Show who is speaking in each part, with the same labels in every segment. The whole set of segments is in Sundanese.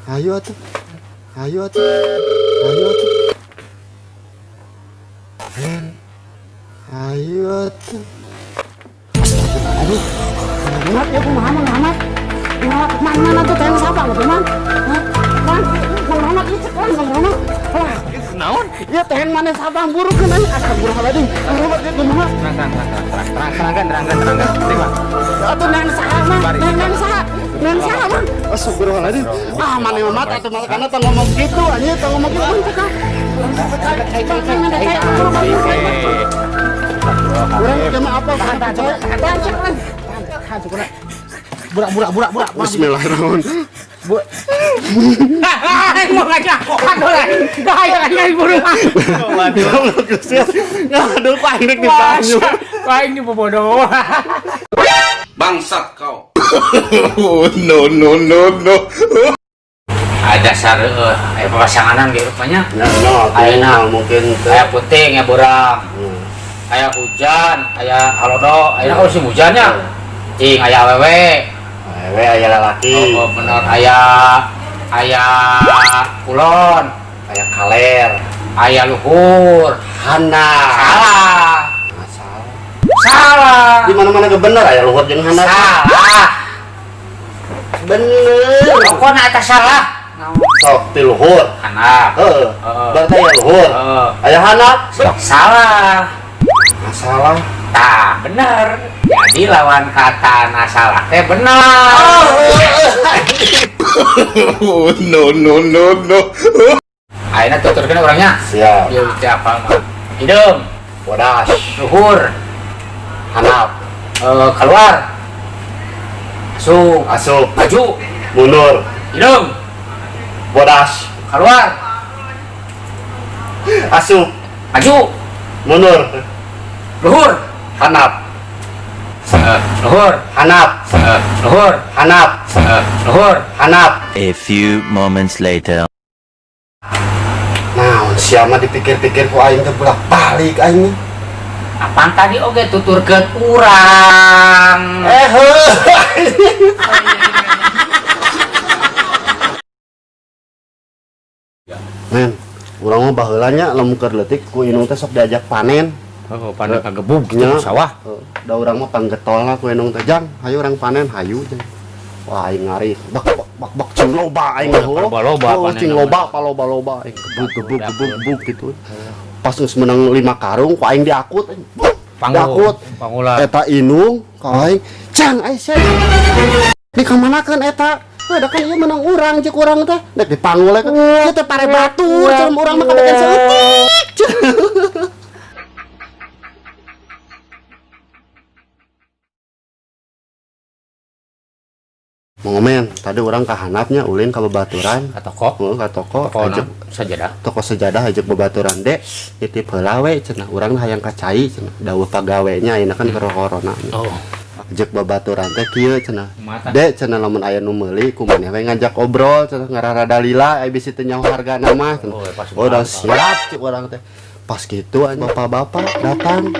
Speaker 1: Ayo atuh. Ayo atuh. Ayo atuh. Ayo atuh.
Speaker 2: Aduh. Muhammad ya kumaha Mang Muhammad? Muhammad man mana tuh teh siapa gitu man? Hah? Man, Mang Muhammad ieu cek Mang Muhammad. Wah,
Speaker 3: Naon?
Speaker 2: ieu teh mana sabang buruk kan astagfirullahaladzim. Mang Muhammad ieu kumaha?
Speaker 3: Tenang, tenang, tenang, tenang, tenang, tenangkan, tenangkan, tenangkan. Terima.
Speaker 2: Atuh nang saha mang? Nang saha? Nang saha mang?
Speaker 1: Astagfirullahaladzim.
Speaker 2: Ah, mana Muhammad atuh makana tong ngomong kitu anjing tong ngomong kitu cek.
Speaker 1: Urang teh mah apa?
Speaker 2: Tahan, tahan, tahan, tahan, tahan.
Speaker 3: Burak, burak, burak, burak.
Speaker 1: Bismillahirrahmanirrahim.
Speaker 3: Mau ngajak, aduh, ayo, ayo, buru.
Speaker 1: Waduh, ngaduh aing rek dibanyu.
Speaker 3: Wah, ini bodoh.
Speaker 4: Bangsat kau.
Speaker 5: No, no, no, no.
Speaker 3: Ada sar, pasanganan gitu rupanya.
Speaker 1: Ya, no,
Speaker 3: Ayeuna.
Speaker 1: mungkin teh.
Speaker 3: Aya puting, aya borang. Aya hujan, aya halodo, aya kalau musim hujannya. Cing, aya awewe.
Speaker 1: Awewe aya lalaki.
Speaker 3: Oh, bener aya aya kulon,
Speaker 1: Aya kaler.
Speaker 3: Aya luhur.
Speaker 1: Hana.
Speaker 3: Salah.
Speaker 1: Salah.
Speaker 3: Salah.
Speaker 1: Di mana-mana ge bener aya luhur jeung hana.
Speaker 3: Salah.
Speaker 1: Bener.
Speaker 3: Pokoknya eta salah.
Speaker 1: Sok ti luhur.
Speaker 3: Handap.
Speaker 1: Heeh.
Speaker 3: Heeh.
Speaker 1: Berarti aya luhur.
Speaker 3: Heeh.
Speaker 1: Aya hana.
Speaker 3: Salah.
Speaker 1: Masalah.
Speaker 3: Tah, bener. Jadi lawan kata nasalah teh bener.
Speaker 5: Oh, no, no, no, no.
Speaker 3: Ayeuna tuturkeun urangnya.
Speaker 1: Siap.
Speaker 3: Ieu teh apa mah? Hideung,
Speaker 1: Bodas.
Speaker 3: Luhur,
Speaker 1: Hanap.
Speaker 3: Keluar. Asup,
Speaker 1: Asup.
Speaker 3: Maju,
Speaker 1: Mundur.
Speaker 3: Hideung,
Speaker 1: Bodas.
Speaker 3: Keluar,
Speaker 1: Asup.
Speaker 3: Maju,
Speaker 1: Mundur.
Speaker 3: Luhur,
Speaker 1: Hanap.
Speaker 3: Luhur,
Speaker 1: Hanap.
Speaker 3: Luhur,
Speaker 1: Hanap.
Speaker 3: Luhur.
Speaker 1: Hanap.
Speaker 6: A few moments later.
Speaker 1: Nah, siapa dipikir-pikir ku aing teh bolak-balik aing.
Speaker 3: Apaan tadi oge tuturkeun urang.
Speaker 1: Eh, heuh. Men, urang mah baheula nya lamun keur leutik ku indung teh sok diajak panen.
Speaker 3: Oh, panen kagebug gitu
Speaker 1: Nya.
Speaker 3: Sawah.
Speaker 1: Heuh, da urang mah panggetolna ku indung teh, "Jang, hayu urang panen, hayu jang." Wah, aing ngari. Bak bak bak bak cing loba aing.
Speaker 3: Oh, loba-loba
Speaker 1: Oh,
Speaker 3: panen
Speaker 1: cing
Speaker 3: mah.
Speaker 1: loba paloba-loba aing gebuk gebuk gebuk gebuk gitu. Pas geus menang 5 karung ku aing diakut aing. Buk,
Speaker 3: Panggul.
Speaker 1: diakut.
Speaker 3: Panggula.
Speaker 1: Eta inung ka aing, "Jang, ai sia. Di kamanakeun eta?" Heuh, da kan ieu menang urang ceuk urang teh. Dek dipanggul we. Ieu teh pare batur ceuk urang mah kabekan saeutik. Mau men, tadi urang ka handapnya ulin ka babaturan.
Speaker 3: Ka toko.
Speaker 1: Heeh, ka toko.
Speaker 3: Toko
Speaker 1: Ajek
Speaker 3: naon? Sajadah.
Speaker 1: Toko sejadah ajek babaturan, "Dek, nitip heula we," cenah, "urang hayang ka cai," cenah. Dawuh pagawenya ayeuna kan keur corona.
Speaker 3: Oh.
Speaker 1: Ajek babaturan teh kieu cenah.
Speaker 3: Mata.
Speaker 1: "Dek," cenah, "lamun aya nu meuli ku maneh we ngajak obrol," cenah, "ngarara lila aya bisi teu nyaho hargana mah," cenah.
Speaker 3: Oh, pas
Speaker 1: Oh, udah
Speaker 3: banget.
Speaker 1: Siap cik urang teh. Pas gitu anjing bapak-bapak datang.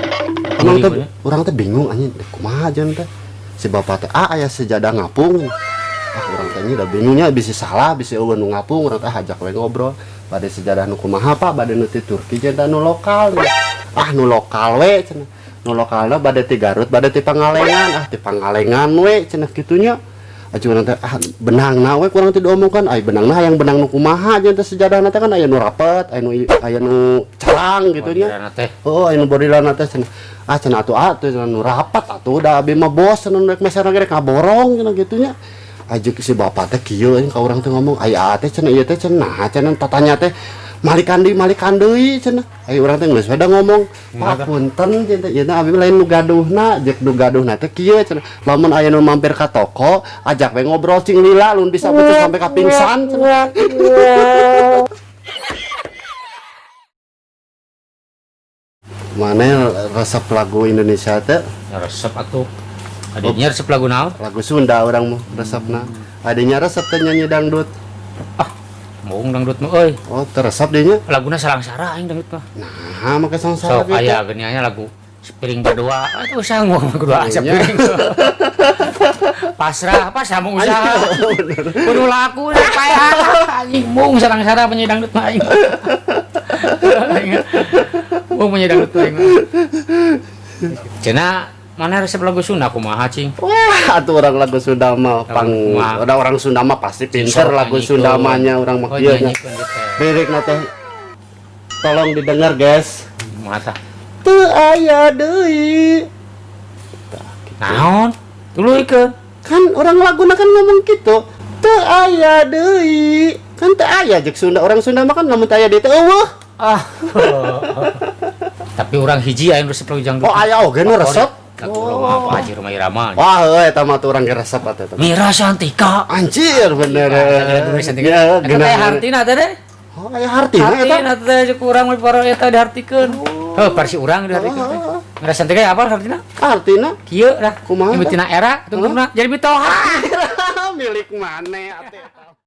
Speaker 1: Urang teh
Speaker 3: Beli,
Speaker 1: urang teh bingung anjing, dek kumaha jeung teh. Si bapak teh, "Ah, aya sejadah ngapung." Ah, urang teh udah bingungnya bisa salah, bisa eueuh nu ngapung, urang teh ajak we ngobrol. "Bade sejadah nu kumaha, Pak? Bade nu ti Turki jeung nu lokal?" "Ah, nu lokal we," cenah. "Nu lokalna bade ti Garut, bade ti Pangalengan?" "Ah, ti Pangalengan we," cenah kitunya. Aja urang teh, ah, benangna we kurang teh diomongkan. Ai benangna hayang benang nu kumaha jeung teh sejadahna teh kan aya nu rapet, aya nu calang gitu nya.
Speaker 3: Bordirana teh.
Speaker 1: Oh, aya nu bordirana teh cenah. "Ah," cenah, "atuh atuh," cenah, "nu rapat atuh da abi mah bos," cenah, "rek meser ge rek ngaborong," cenah gitu nya. Aja si bapak teh kieu anjing ka urang teh ngomong, "Ai aa teh," cenah, "ieu teh," cenah, "nah," cenah, tatanya teh malikan deui cenah. Ai urang teh geus we da ngomong, "Pak, punten," cenah, "ieu teh abi lain nu gaduhna, jeung nu gaduhna teh kieu," cenah. "Lamun aya nu mampir ka toko, ajak we ngobrol cing lila lun bisa betul sampai ka pingsan," cenah. Mana resep lagu Indonesia teh?
Speaker 3: Ya, resep atuh. Adinya resep lagu naon?
Speaker 1: Lagu Sunda urang mah resepna. Adinya resep teh nyanyi dangdut.
Speaker 3: Ah, mau dangdut mah euy.
Speaker 1: Oh, teresep dinya.
Speaker 3: Laguna Salangsara aing dangdut mah.
Speaker 1: Nah, make sangsara
Speaker 3: Sok
Speaker 1: gitu.
Speaker 3: Aya geuning nya lagu sepiring berdua. Atuh sanggup berdua
Speaker 1: Nya.
Speaker 3: Sepiring. Pasrah, pasrah mau usaha. Kudu laku dah paehan anjing mung sarang-sarang penyanyi dangdut mah aing. Mung penyanyi dangdut mah aing mah. Cenah mana resep lagu Sunda kumaha, cing?
Speaker 1: Wah, atuh orang lagu Sunda mah pang
Speaker 3: Kumaha?
Speaker 1: Udah orang Sunda mah pasti pinter lagu Sunda mah nya urang mah
Speaker 3: Oh,
Speaker 1: kieu nya.
Speaker 3: nyanyikeun gitu.
Speaker 1: Lirikna teh tolong didengar, guys.
Speaker 3: Kumaha tah?
Speaker 1: Teu aya deui.
Speaker 3: Naon? Tuluykeun.
Speaker 1: Kan orang laguna kan ngomong gitu. Teu aya deui. Kan teu aya jeung Sunda, orang Sunda mah kan lamun teu aya deui teh euweuh.
Speaker 3: Ah. Tapi orang hiji aya nu resep lagu dangdut.
Speaker 1: Oh, aya oge nu resep.
Speaker 3: Lagu Roma apa Haji Rhoma Irama.
Speaker 1: Wah, heuh eta mah tuh urang ge resep atuh eta.
Speaker 3: Mira Santika.
Speaker 1: Anjir, bener.
Speaker 3: Mira Santika.
Speaker 1: Ya,
Speaker 3: Eta teh
Speaker 1: geunah.
Speaker 3: hartina teh deh.
Speaker 1: Oh, aya hartina eta.
Speaker 3: Hartina teh cek urang mah para eta dihartikeun. Heuh, versi urang dihartikeun teh. Mira Santika apa hartina?
Speaker 1: Hartina
Speaker 3: Kieu lah.
Speaker 1: Kumaha?
Speaker 3: Mimitina era tungtungna jadi mitoha.
Speaker 1: Milik mana atuh eta?